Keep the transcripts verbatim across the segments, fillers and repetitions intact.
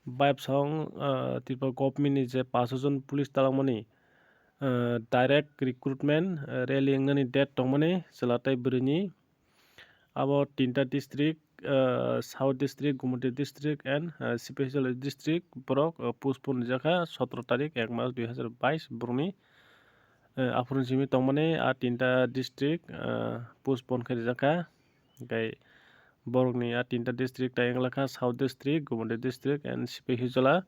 Vibes song, ah, Tripura government ni je paso jon police talangmani, ah, direct recruitment, ah, rally wngnani date tongmani chwla tei bwrwini. Abo tinta district, ah, South district, Gumoti district and, ah, Sipahijala district borok, ah, postpone rijak kha sotro tarik ek mas dui hazar bais borokni. Eh, aphuru simi tongmani a tinta district, ah, postpone khe rijak kha. Hingkhai borokni a tinta district tai wngla kha South district, Gumoti district and Sipahijala.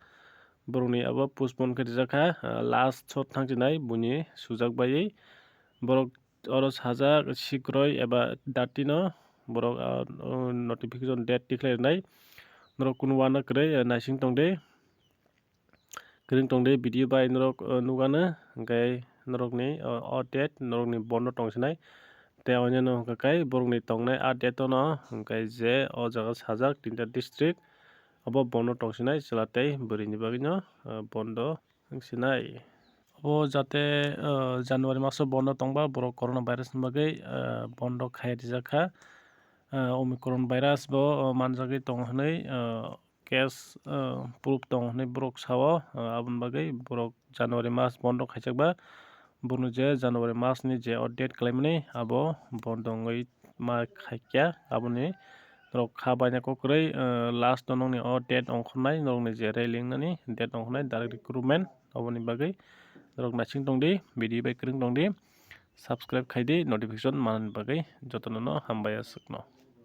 Borokni abo postpone khe rijak kha, ah, last shot thang chinai buini sujak baiwi. Borok oro sajak sikroi eba dati no borok, ah, oh, notification date tikhlai rwnai. Norok kunu uanw kwrwi, ah, naising tongdi. Kwrwng tongdi video bai norok, uh, nugano, hingkhai norokni, uh, o date norokni bondo tongsinai. Tei oinano hwnkha khe borokni tongnai a date-o no, hingkhai je o jaga sajak tinta district, obo bondo tongsinai chwla tei bwrwini bagwino, uh, bondo wngsinai. Obo jate, uh, January maso bondo tongba borok corona virus ni bagwi, uh, bondo khai rijak kha. Uh, Omicron virus bo, uh, manjagwi tongo hwnwi, uh, case, uh, proof tong hwnwi borok sao, uh, aboni bagwi borok January mas bondo khaijakba. Borokni je January mas ni je o date khlaimani abo bondo wngwi ma khaikya, aboni norok kha baina kok kwrwi, uh, last o nokni o date ongkhornai, norokni je rally wngnani date ongkhornai direct recruitment, aboni bagwi norok naising tongdi, video bai kwrwng tongdi, subscribe khaidi notification manani bagwi. Jotono no hambai aswkno.